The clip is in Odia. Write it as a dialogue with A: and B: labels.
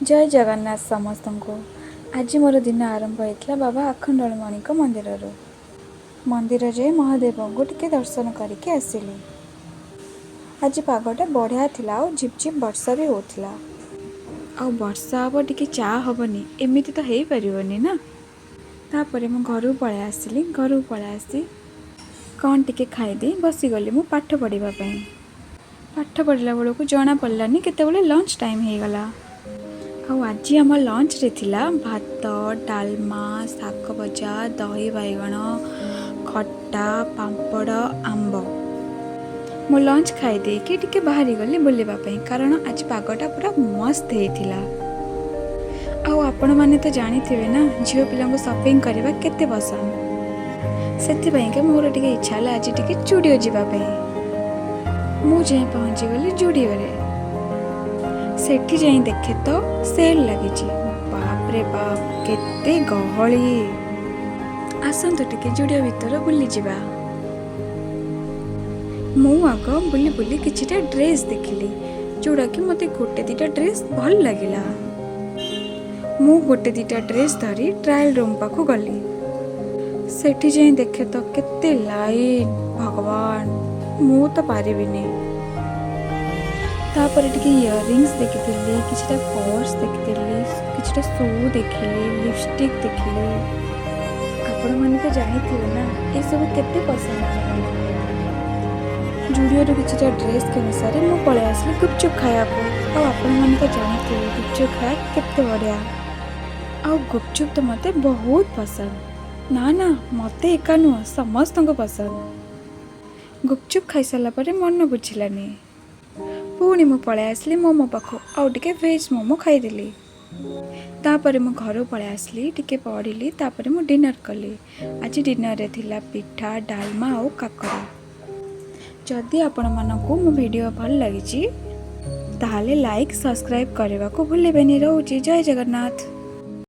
A: ଜୟ ଜଗନ୍ନାଥ ସମସ୍ତଙ୍କୁ। ଆଜି ମୋର ଦିନ ଆରମ୍ଭ ହେଇଥିଲା ବାବା ଆଖଣ୍ଡଳମଣିଙ୍କ ମନ୍ଦିରରୁ। ମନ୍ଦିର ଯାଇ ମହାଦେବଙ୍କୁ ଟିକେ ଦର୍ଶନ କରିକି ଆସିଲି। ଆଜି ପାଗଟା ବଢ଼ିଆ ଥିଲା ଆଉ ଝିପ୍ ଝିପ୍ ବର୍ଷା ବି ହେଉଥିଲା। ଆଉ ବର୍ଷା ହେବ, ଟିକେ ଚା ହେବନି, ଏମିତି ତ ହେଇପାରିବନି ନା। ତାପରେ ମୁଁ ଘରକୁ ପଳେଇ ଆସିଲି। ଘରକୁ ପଳେଇ ଆସି କ'ଣ ଟିକେ ଖାଇଦେଇ ବସିଗଲି ମୁଁ ପାଠ ପଢ଼ିବା ପାଇଁ। ପାଠ ପଢ଼ିଲା ବେଳକୁ ଜଣା ପଡ଼ିଲାନି କେତେବେଳେ ଲଞ୍ଚ ଟାଇମ୍ ହେଇଗଲା। ଆଉ ଆଜି ଆମ ଲଞ୍ଚରେ ଥିଲା ଭାତ, ଡାଲମା, ଶାଗ ଭଜା, ଦହି ବାଇଗଣ, ଖଟା, ପାମ୍ପଡ଼, ଆମ୍ବ। ମୁଁ ଲଞ୍ଚ ଖାଇଦେଇକି ଟିକେ ବାହାରିଗଲି ବୁଲିବା ପାଇଁ, କାରଣ ଆଜି ପାଗଟା ପୁରା ମସ୍ତ ହେଇଥିଲା। ଆଉ ଆପଣମାନେ ତ ଜାଣିଥିବେ ନା, ଝିଅ ପିଲାଙ୍କୁ ସପିଂ କରିବା କେତେ ପସନ୍ଦ। ସେଥିପାଇଁକା ମୋର ଟିକେ ଇଚ୍ଛା ହେଲା ଆଜି ଟିକେ ଜୁଡ଼ିଓ ଯିବା ପାଇଁ। ମୁଁ ଯାଇ ପହଞ୍ଚିଗଲି ଜୁଡ଼ିଓରେ। ସେଠି ଯାଇ ଦେଖେ ତ ସେଲ୍ ଲାଗିଛି। ବାପରେ ବାପ, କେତେ ଗହଳି! ଆସନ୍ତୁ, ଟିକେ ଜୁଡ଼ିଓ ଭିତର ବୁଲିଯିବା। ମୁଁ ଆଗ ବୁଲି ବୁଲି କିଛିଟା ଡ୍ରେସ୍ ଦେଖିଲି, ଯେଉଁଟାକି ମୋତେ ଗୋଟେ ଦୁଇଟା ଡ୍ରେସ୍ ଭଲ ଲାଗିଲା। ମୁଁ ଗୋଟେ ଦୁଇଟା ଡ୍ରେସ୍ ଧରି ଟ୍ରାଏଲ୍ ରୁମ୍ ପାଖକୁ ଗଲି। ସେଠି ଯାଇ ଦେଖେ ତ କେତେ ଲାଇନ୍! ଭଗବାନ, ମୁଁ ତ ପାରିବିନି। ତାପରେ ଟିକେ ଇୟରିଙ୍ଗସ୍ ଦେଖିଥିଲି, କିଛିଟା ପର୍ସ ଦେଖିଥିଲି, କିଛିଟା ସୁ ଦେଖିଲି, ଲିପଷ୍ଟିକ୍ ଦେଖିଲି। ଆପଣମାନେ ତ ଜାଣିଥିବେ ନା, ଏସବୁ କେତେ ପସନ୍ଦ ଆମମାନଙ୍କୁ। ଜୁଡ଼ିଓରୁ କିଛିଟା ଡ୍ରେସ୍ କିଣି ସାରି ମୁଁ ପଳେଇ ଆସିଲି ଗୁପଚୁପ୍ ଖାଇବାକୁ। ଆଉ ଆପଣମାନେ ତ ଜାଣିଥିବେ, ଗୁପଚୁପ୍ ଖାଇବା କେତେ ବଢ଼ିଆ। ଆଉ ଗୁପଚୁପ୍ ତ ମୋତେ ବହୁତ ପସନ୍ଦ। ନା ନା, ମୋତେ ଏକା ନୁହଁ, ସମସ୍ତଙ୍କୁ ପସନ୍ଦ। ଗୁପଚୁପ୍ ଖାଇସାରିଲା ପରେ ମନ ବୁଝିଲାନି, ପୁଣି ମୁଁ ପଳେଇ ଆସିଲି ମୋମୋ ପାଖକୁ ଆଉ ଟିକେ ଭେଜ୍ ମୋମୋ ଖାଇଦେଲି। ତାପରେ ମୁଁ ଘରକୁ ପଳେଇ ଆସିଲି, ଟିକେ ପଢ଼ିଲି, ତାପରେ ମୁଁ ଡିନର୍ କଲି। ଆଜି ଡିନର୍ରେ ଥିଲା ପିଠା, ଡାଲମା ଆଉ କାକରା। ଯଦି ଆପଣମାନଙ୍କୁ ମୋ ଭିଡ଼ିଓ ଭଲ ଲାଗିଛି, ତାହେଲେ ଲାଇକ୍, ସବସ୍କ୍ରାଇବ୍ କରିବାକୁ ଭୁଲିବେନି। ରହୁଛି, ଜୟ ଜଗନ୍ନାଥ।